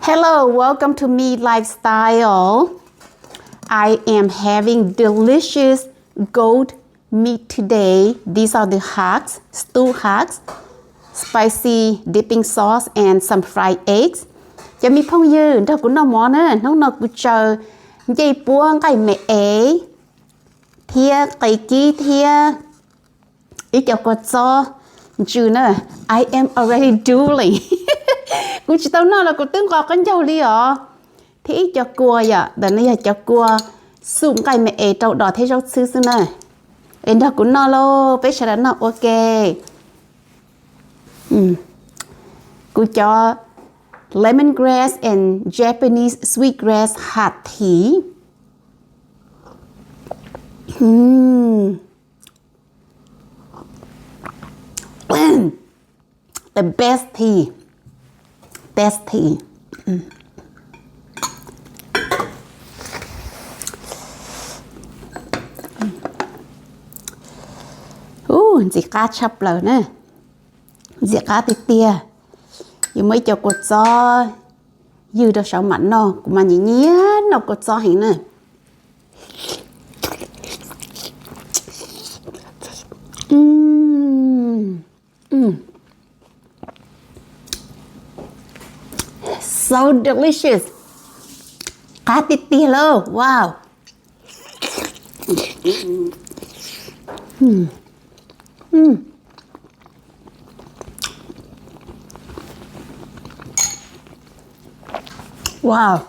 Hello, welcome to Me Lifestyle. I am having delicious goat meat today. These are the hacks, stew hacks, spicy dipping sauce and some fried eggs. Cov me phooj ywg nrog kuv noj mov na, hnub no kuv tsaws ncej puab nqaij me es thiab qe kib thiab ib co kua txob ntsws na. I am already drooling. Kuv tsis tau noj los kuv twb nqos qab ncaug li os. Thiab ib co kua yom, ntawm no yog cov kua xuj nqaij me es rau dos thiab zaub txhwb xwb na. Es nrog kuv noj lauj, peb sawv daws noj ua ke. Kuv cov lemon grass and Japanese sweet grass hot tea. The best tea. Best tea. Ub, ntxim qab tshaj plaws na. Ntxim qab tiag tiag. Yuav muab ib co kua txob ywg rau saum mam noj, kuv mas nyiam nyiam noj kua txob heev na. Mm. Mm. So delicious. Qab tiag tiag lauj. Wow. Mm. Mm. Wow.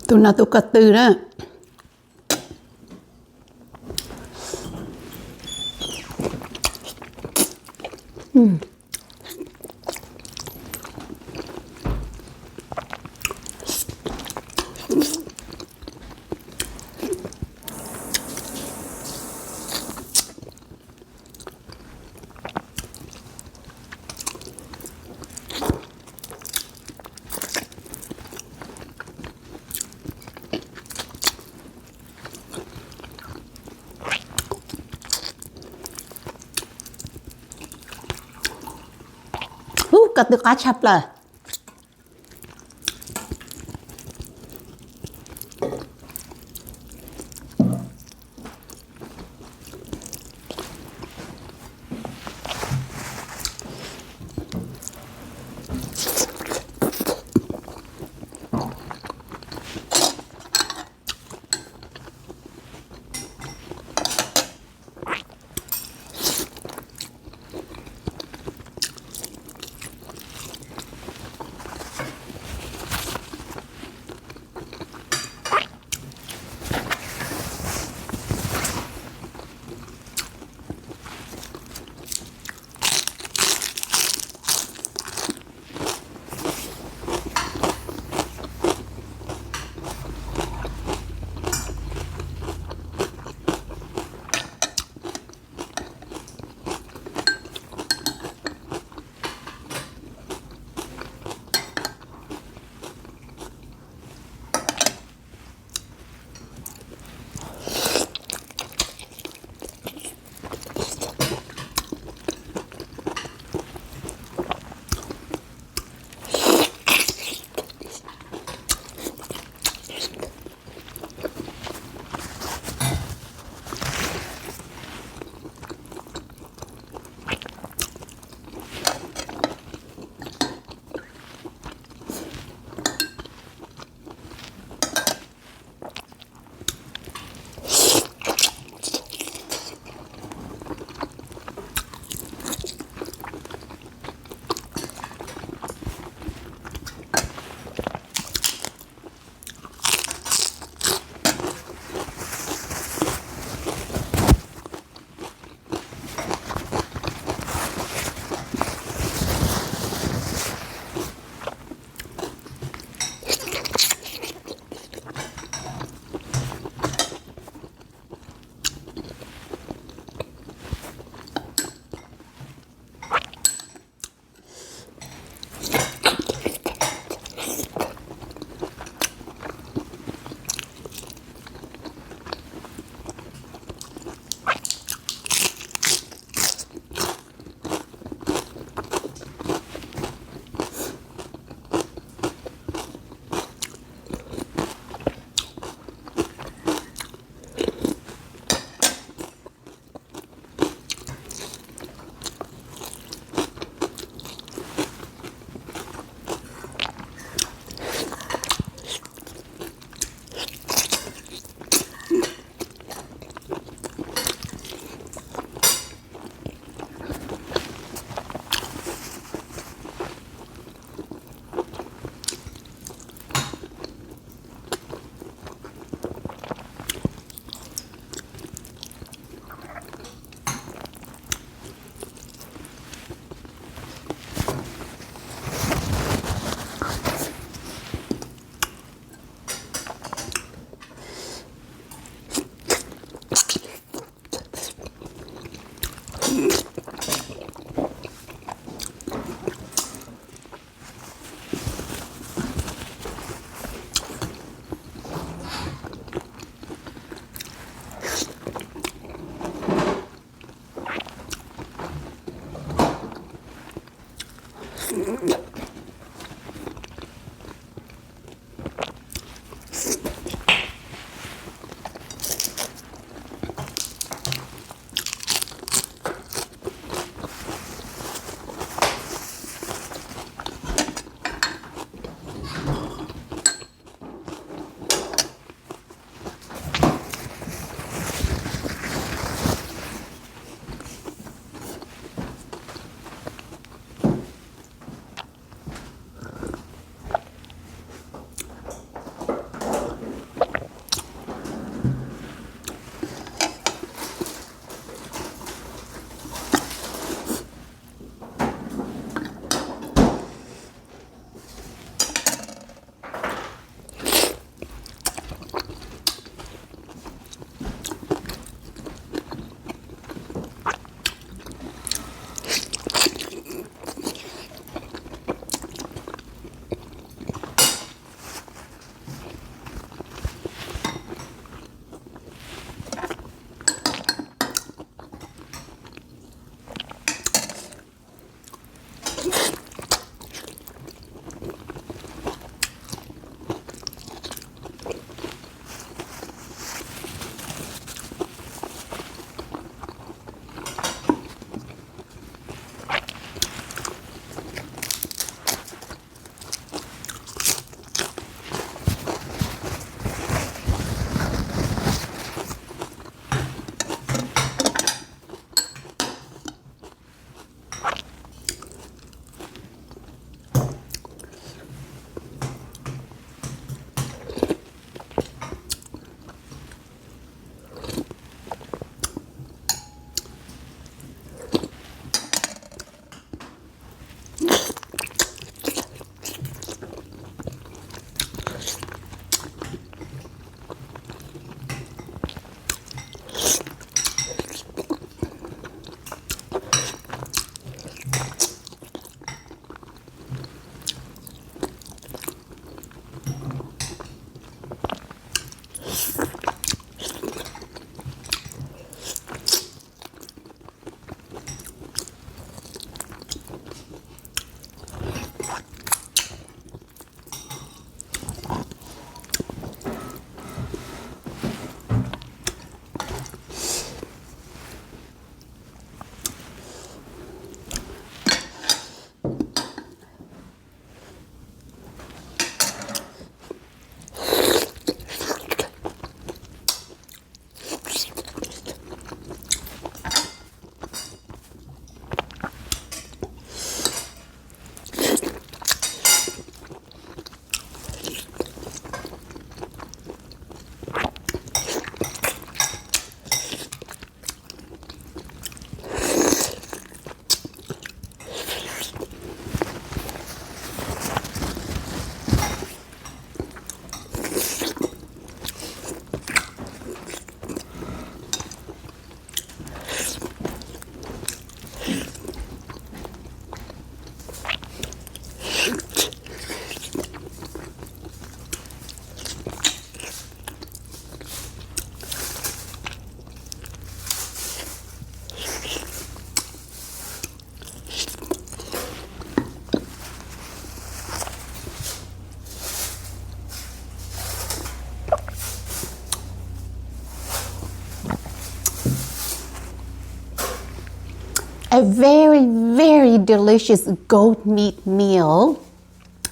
Tus no tus ko tw na. Ub, ko tw qab tshaj plaws.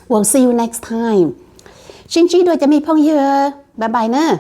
We'll see you next time. Sib ntsib dua cov me phooj ywg, bye bye na.